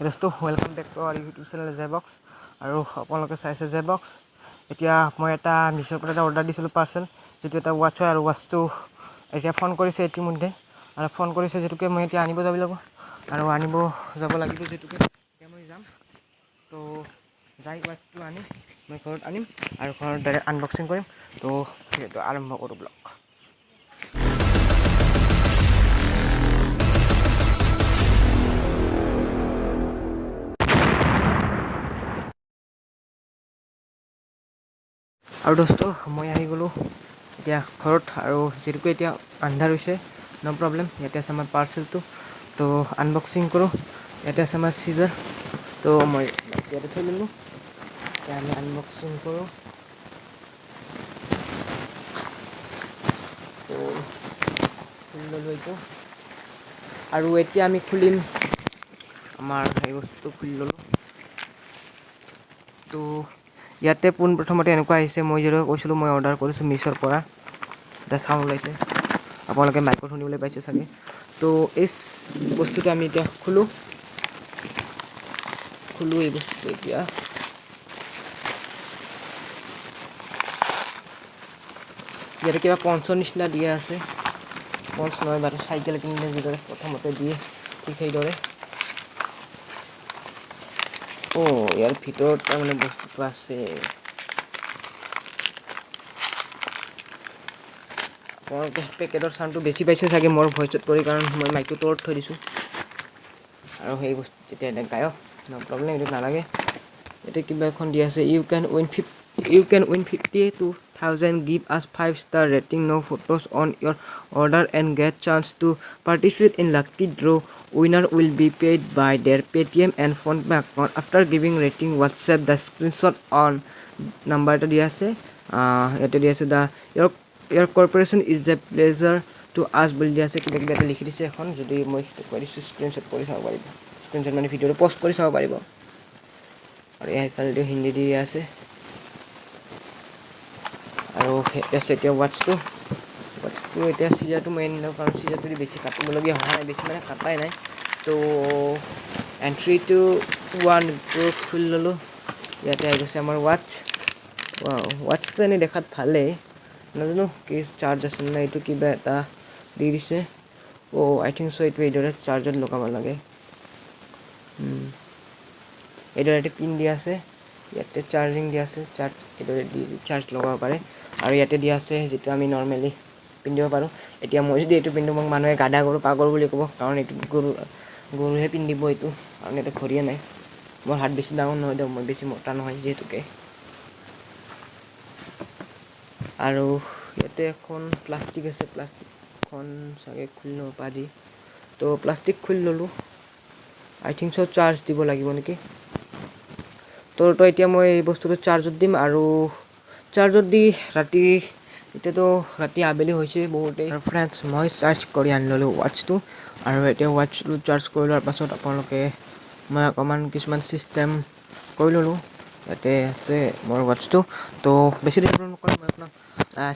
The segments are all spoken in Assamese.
দোস্ত welcome back to our YouTube channel J box. আৰু আপোনালোকে চাইছে জে বক্স। এতিয়া মই এটা মিছ'ৰ পৰা এটা অৰ্ডাৰ দিছিলোঁ পাৰ্চেল, যিটো এটা ৱাটচ হয়। আৰু ৱাটচটো এতিয়া ফোন কৰিছে ইতিমধ্যে, আৰু ফোন কৰিছে যিটোকে মই এতিয়া আনিব যাব লাগিব, আৰু আনিব যাব লাগিব যিটোকে এতিয়া মই যাম। তো যাই ৱাটচটো আনি মই ঘৰত আনিম আৰু ঘৰত ডাইৰেক্ট আনবক্সিং কৰিম। তো সেইটো আৰম্ভ কৰোঁ ব্লগ। আৰু দোস্ত মই আহি গ'লোঁ এতিয়া ঘৰত, আৰু যিহেতুকে এতিয়া আন্ধাৰ হৈছে, ন' প্ৰব্লেম। ইয়াতে আছে আমাৰ পাৰ্চেলটো, তো আনবক্সিং কৰোঁ। ইয়াতে আছে আমাৰ চিজাৰ, তো মই ইয়াতে থৈ ল'লোঁ। এতিয়া আমি আনবক্সিং কৰোঁ। তো খুলি ল'লোঁ এইটো, আৰু এতিয়া আমি খুলিম আমাৰ সেই বস্তুটো খুলি ল'লোঁ। তো ইয়াতে পোনপ্ৰথমতে এনেকুৱা আহিছে, মই যিদৰে কৈছিলোঁ মই অৰ্ডাৰ কৰিছোঁ মিছ'ৰ পৰা। এটা চাউণ্ড ওলাইছে, আপোনালোকে মাইকত শুনিবলৈ পাইছে চাগে। তো এই বস্তুটো আমি এতিয়া খোলোঁ খোলোঁ এই বস্তুটো এতিয়া। ইয়াতে কিবা পঞ্চৰ নিচিনা দিয়া আছে, পঞ্চ নহয় বাৰু, চাইকেল কিনিলে যিদৰে প্ৰথমতে দিয়ে ঠিক সেইদৰে। অ' ইয়াৰ ভিতৰত তাৰমানে বস্তুটো আছে। আপোনালোকে পেকেটৰ চাউণ্ডটো বেছি পাইছে চাগে মোৰ ভইচত কৰি, কাৰণ মই মাইকটো তলত থৈ দিছোঁ। আৰু সেই বস্তু যেতিয়া এতিয়া গায়ক, ন' প্ৰব্লেম, এইটো নালাগে। ইয়াতে কিবা এখন দিয়া আছে, you can win 52,000, give us 5 star rating, no photos on your order and get chance to participate in lucky draw. Winner will be paid by their Paytm and PhonePe account after giving rating. WhatsApp the screenshot on number এটা দিয়া আছে। ইয়াতে দিয়া আছে the your corporation is the pleasure to us বুলি দিয়া আছে। কিবা কিবা এটা লিখি দিছে এখন, যদি মই দেখুৱাই দিছোঁ স্ক্ৰীনশ্বট কৰি চাব পাৰিব, স্ক্ৰীনশ্বট মানে ভিডিঅ'টো পষ্ট কৰি চাব পাৰিব। আৰু এইফালেদি হিন্দী দিয়া আছে। আৰু আছে এতিয়া ৱাটচটো, ৱাটচটো এতিয়া চিজাৰটো মই আনিলোঁ, কাৰণ চিজাৰটো দি বেছি কাটিবলগীয়া হোৱা নাই, বেছি মানে কটাই নাই। তো এণ্ড 3 2 1 খুলি ল'লোঁ। ইয়াতে আহি গৈছে আমাৰ ৱাটচ। ৱাটচটো এনেই দেখাত ভালেই, নাজানো কি চাৰ্জ আছে নাই, এইটো কিবা এটা দি দিছে। অ' আই থিংক চ' এইটো এইদৰে চাৰ্জত লগাব লাগে। এইদৰে এটা পিন দিয়া আছে, ইয়াতে চাৰ্জিং দিয়া আছে, চাৰ্জ এইদৰে দি চাৰ্জ লগাব পাৰে। আৰু ইয়াতে দিয়া আছে যিটো আমি নৰ্মেলি পিন্ধিব পাৰোঁ। এতিয়া মই যদি এইটো পিন্ধো, মোক মানুহে গাধা গৰু পাগল বুলি ক'ব, কাৰণ এইটো গৰুহে পিন্ধিব এইটো, কাৰণ ইয়াতে ঘড়ীয়ে নাই। মোৰ হাত বেছি ডাঙৰ নহয় দিয়ক, মই বেছি মোটা নহয় যিহেতুকে। আৰু ইয়াতে এখন প্লাষ্টিক আছে, প্লাষ্টিকখন চাগে খুলি ল'ব পাৰি। তো প্লাষ্টিক খুলি ল'লোঁ। আই থিংক চ' চাৰ্জ দিব লাগিব নেকি। তো এতিয়া মই এই বস্তুটো চাৰ্জত দিম, আৰু চাৰ্জত দি ৰাতি, এতিয়াতো ৰাতি আবেলি হৈছে বহুতেই। আৰু ফ্ৰেণ্ডছ, মই চাৰ্জ কৰি আনি ল'লোঁ ৱাটচটো। আৰু এতিয়া ৱাটচটো চাৰ্জ কৰি লোৱাৰ পাছত আপোনালোকে মই অকণমান কিছুমান ছিষ্টেম কৰি ল'লোঁ। ইয়াতে আছে মোৰ ৱাটচটো। তো বেছি দেৰি নকৰোঁ, মই আপোনাক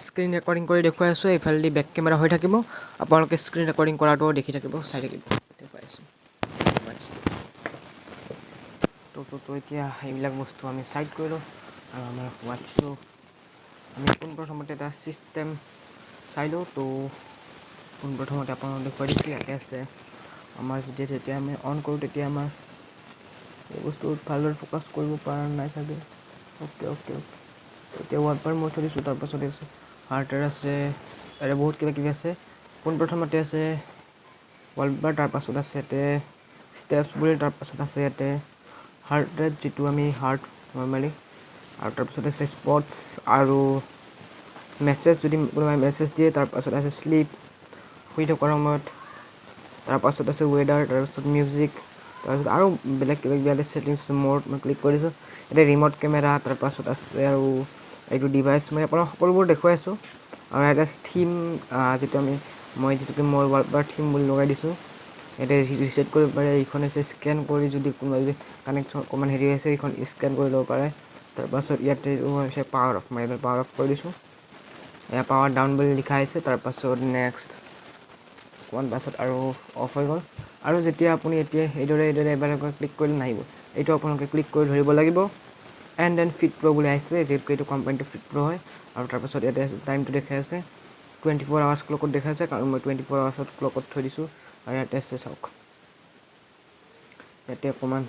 স্ক্ৰীণ ৰেকৰ্ডিং কৰি দেখুৱাই আছোঁ। এইফালেদি বেক কেমেৰা হৈ থাকিব, আপোনালোকে স্ক্ৰীণ ৰেকৰ্ডিং কৰাটোও দেখি থাকিব, চাই থাকিব। দেখুৱাই আছোঁ ৱাটচটো। তো তো তো এতিয়া এইবিলাক বস্তু আমি চাইড কৰিলোঁ। আৰু আমাৰ ৱাটচটো আমি পোনপ্ৰথমতে এটা ছিষ্টেম চাই লওঁ। তো পোনপ্ৰথমতে আপোনালোক দেখুৱাই দিছোঁ, ইয়াতে আছে আমাৰ যেতিয়া আমি অন কৰোঁ তেতিয়া আমাৰ এই বস্তু ভালদৰে ফ'কাছ কৰিব পৰা নাই চাগে। অ'কে অ'কে অ'কে, এতিয়া ৱালপেপাৰ মই থৈ দিছোঁ। তাৰপাছত আছে হাৰ্ট ৰেট আছে, ইয়াতে বহুত কিবা কিবি আছে। পোনপ্ৰথমতে আছে ৱালপেপাৰ, তাৰপাছত আছে ইয়াতে ষ্টেপছ বুলি, তাৰপাছত আছে ইয়াতে হাৰ্ট ৰেট, যিটো আমি হাৰ্ট নৰ্মেলি, আৰু তাৰপিছত আছে স্পটছ আৰু মেছেজ, যদি কোনোবাই মেছেজ দিয়ে। তাৰপাছত আছে শ্লিপ, শুই থকাৰ সময়ত। তাৰপাছত আছে ৱেডাৰ, তাৰপিছত মিউজিক, তাৰপিছত আৰু বেলেগ কিবা কিবি ছেটিংছ মোড মই ক্লিক কৰিছোঁ। ইয়াতে ৰিম'ট কেমেৰা, তাৰপাছত আছে আৰু এইটো ডিভাইচ, মই আপোনাক সকলোবোৰ দেখুৱাই আছোঁ। আৰু ইয়াতে থিম, যিটো আমি মই যিটোকে মোৰ ৱালপেপাৰ থিম বুলি লগাই দিছোঁ, ইয়াতে ৰিছেট কৰিব পাৰে। এইখন হৈছে স্কেন কৰি যদি কোনোবাই যদি কানেকশ্যন অকণমান হেৰি হৈছে, এইখন স্কেন কৰি ল'ব পাৰে। তাৰপাছত ইয়াতে হৈছে পাৱাৰ অফ, মই এইবাৰ পাৱাৰ অফ কৰি দিছোঁ। এয়া পাৱাৰ ডাউন বুলি লিখা আহিছে। তাৰপাছত নেক্সট অকণমান পাছত আৰু অফ হৈ গ'ল। আৰু যেতিয়া আপুনি এতিয়া এইদৰে এইদৰে এবাৰ এবাৰ ক্লিক কৰিলে নাহিব, এইটো আপোনালোকে ক্লিক কৰি ধৰিব লাগিব। এণ্ড then fit প্ৰ' বুলি আহিছে, যিহেতুকে এইটো কোম্পানীটো ফিট প্ৰ' হয়। আৰু তাৰপাছত ইয়াতে টাইমটো দেখাই আছে 24 আৱাৰ্ছ ক্লকত দেখাই আছে, কাৰণ মই 24 আৱাৰ্ছত ক্লকত থৈ দিছোঁ। আৰু ইয়াতে আছে চাওক, ইয়াতে অকণমান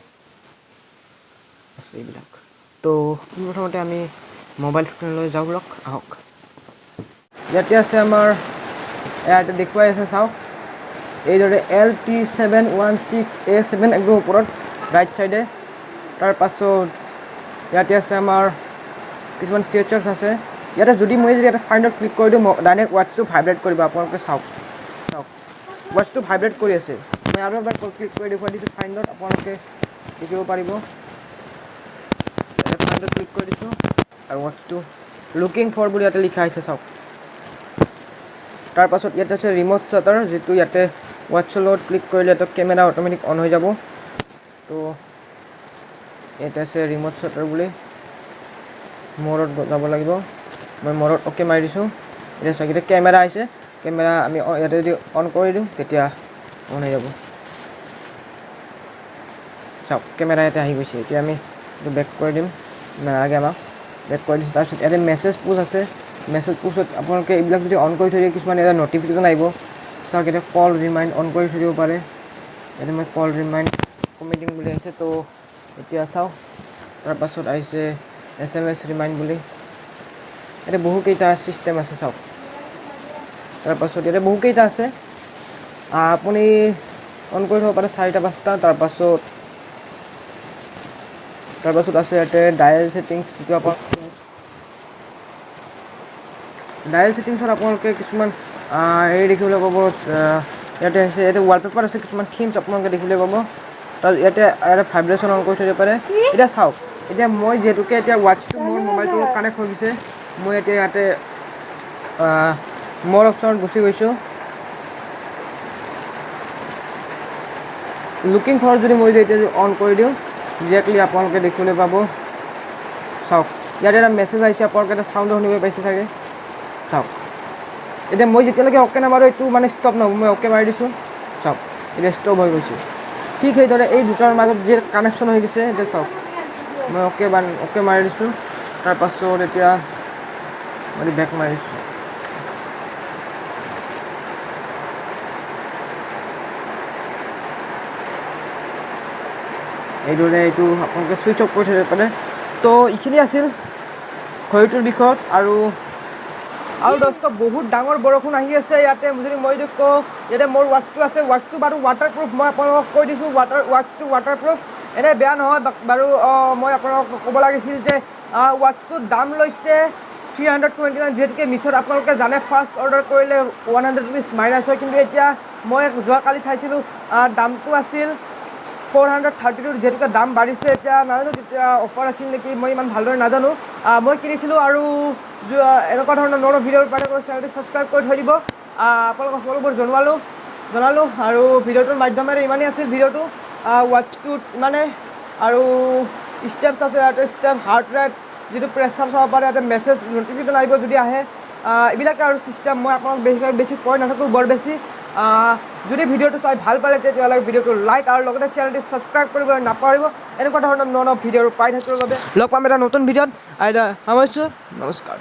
আছে এইবিলাক। তো পোনপ্ৰথমতে আমি মোবাইল স্ক্ৰীণলৈ যাওঁ বলক, আহক। ইয়াতে আছে আমাৰ, ইয়াতে দেখুৱাই আছে চাওক, এইদৰে LT716A7 একদম ওপৰত ৰাইট ছাইডে। তাৰপাছত ইয়াতে আছে আমাৰ কিছুমান ফিচাৰ্ছ আছে। ইয়াতে যদি মই যদি ইয়াতে ফাইণ্ডত ক্লিক কৰি দিওঁ, ডাইৰেক্ট ৱাটছটো ভাইব্ৰেট কৰিব। আপোনালোকে চাওক, চাওক ৱাটছটো ভাইব্ৰেট কৰি আছে। মই আৰু এবাৰ ক্লিক কৰি দেখুৱাই দিছোঁ ফাইণ্ডত, আপোনালোকে দেখিব পাৰিব। ইয়াতে ফাইণ্ডত ক্লিক কৰি দিছোঁ আৰু ৱাটছটো লুকিং ফৰ বুলি ইয়াতে লিখা আহিছে চাওক। তাৰপাছত ইয়াতে আছে ৰিম'ট শ্বাটাৰ, যিটো ইয়াতে ৱাটছৰ লগত ক্লিক কৰিলে ইয়াতে কেমেৰা অট'মেটিক অন হৈ যাব। তো ইয়াতে আছে ৰিম'ট শ্বাটাৰ বুলি, মৰত যাব লাগিব। মই মৰত অ'কে মাৰি দিছোঁ। এতিয়া চাওক, এতিয়া কেমেৰা আহিছে। কেমেৰা আমি ইয়াতে যদি অন কৰি দিওঁ তেতিয়া অন হৈ যাব। চাওক কেমেৰা ইয়াতে আহি গৈছে। এতিয়া আমি এইটো বেক কৰি দিম, নালাগে আমাক, বেক কৰি দিছোঁ। তাৰপিছত ইয়াতে মেছেজ পুছ আছে। মেছেজ পুছত আপোনালোকে এইবিলাক যদি অন কৰি থৈ দিয়ে, কিছুমান ইয়াতে নটিফিকেশ্যন আহিব। চাওক এতিয়া কল ৰিমাইণ্ড অন কৰি থৈ দিব পাৰে। ইয়াতে মই কল ৰিমাইণ্ড কমিটিং বুলি আহিছে। তো এতিয়া চাওক, তাৰপাছত আহিছে SMS remind বুলি। ইয়াতে বহুকেইটা ছিষ্টেম আছে চাওক। তাৰপাছত ইয়াতে বহুকেইটা আছে, আপুনি অন কৰি থ'ব পাৰে 4টা 5টা। তাৰপাছত আছে ইয়াতে ডায়েল ছেটিংছ, যিটো আপোনাক ডায়েল ছেটিংছত আপোনালোকে কিছুমান হেৰি দেখিবলৈ পাব। ইয়াতে আছে, ইয়াতে ৱালপেপাৰ আছে, কিছুমান থিমছ আপোনালোকে দেখিবলৈ পাব। তাৰ ইয়াতে ইয়াতে ভাইব্ৰেশ্যন অন কৰি থৈ দিব পাৰে। এতিয়া চাওক, এতিয়া মই যিহেতুকে এতিয়া ৱাটছটো মোৰ মোবাইলটোৰ লগত কানেক্ট হৈ গৈছে, মই এতিয়া ইয়াতে মোৰ অপশ্যনত গুচি গৈছোঁ। লুকিং ফৰ যদি মই এতিয়া অন কৰি দিওঁ, ডিৰেক্টলি আপোনালোকে দেখিবলৈ পাব। চাওক ইয়াতে এটা মেছেজ আহিছে, আপোনালোকে এটা চাউণ্ডো শুনিব পাইছে চাগে। চাওক এতিয়া মই যেতিয়ালৈকে অ'কে নামাৰোঁ এইটো মানে ষ্টপ নহ'ব। মই অ'কে মাৰি দিছোঁ, চাওক এতিয়া ষ্টপ হৈ গৈছে। ঠিক সেইদৰে এই দুটাৰ মাজত যি কানেকশ্যন হৈ গৈছে, এতিয়া চাওক মই অ'কে মাৰি দিছোঁ। তাৰপাছত এতিয়া মই বেক মাৰি দিছোঁ। এইদৰে এইটো আপোনালোকে ছুইচ অফ কৰি থৈ দিব পাৰে। তো এইখিনি আছিল ঘড়ীটোৰ বিষয়ত। আৰু আৰু দোস্ত বহুত ডাঙৰ বৰষুণ আহি আছে ইয়াতে। যদি মই যদি কওঁ, ইয়াতে মোৰ ৱাটছটো আছে, ৱাটছটো বাৰু ৱাটাৰপ্ৰুফ, মই আপোনালোকক কৈ দিছোঁ, ৱাটছটো ৱাটাৰপ্ৰুফ, এনেই বেয়া নহয়। বাৰু, মই আপোনালোকক ক'ব লাগিছিল যে ৱাটছটোৰ দাম লৈছে 329, যিহেতুকে মিছ'ত আপোনালোকে জানে ফাৰ্ষ্ট অৰ্ডাৰ কৰিলে 100 ৰুপিজ মাইনাছ হয়। কিন্তু এতিয়া মই যোৱাকালি চাইছিলোঁ, দামটো আছিল 432, যিহেতুকে দাম বাঢ়িছে এতিয়া নাজানো তেতিয়া অফাৰ আছিল নেকি, মই ইমান ভালদৰে নাজানো। মই কিনিছিলোঁ। আৰু এনেকুৱা ধৰণৰ ন ন ভিডিঅ'ৰ পাই থাকিব, চেনেলটো ছাবস্ক্ৰাইব কৰি থৈ দিব। আপোনালোকক সকলোবোৰ জনালোঁ। আৰু ভিডিঅ'টোৰ মাধ্যমেৰে ইমানেই আছিল ভিডিঅ'টো। ৱাটছটোত ইমানে আৰু ষ্টেপছ আছে ইয়াতে, ষ্টেপ, হাৰ্ট ৰেট, যিটো প্ৰেছাৰ চাব পাৰে, ইয়াতে মেছেজ নটিফিকেশ্যন আহিব যদি আহে। এইবিলাকে আৰু ছিষ্টেম। মই আপোনাক বেছি কৈ নাথাকোঁ বৰ বেছি। যদি ভিডিঅ'টো চাই ভাল পালে তেতিয়াহ'লে ভিডিঅ'টো লাইক আৰু লগতে চেনেলটো ছাবস্ক্ৰাইব কৰিবলৈ নাপাহৰিব। এনেকুৱা ধৰণৰ ন ন ভিডিঅ' পাই থাকিবৰ বাবে লগ পাম এটা নতুন ভিডিঅ'ত। আইদা সামৰিছোঁ, নমস্কাৰ।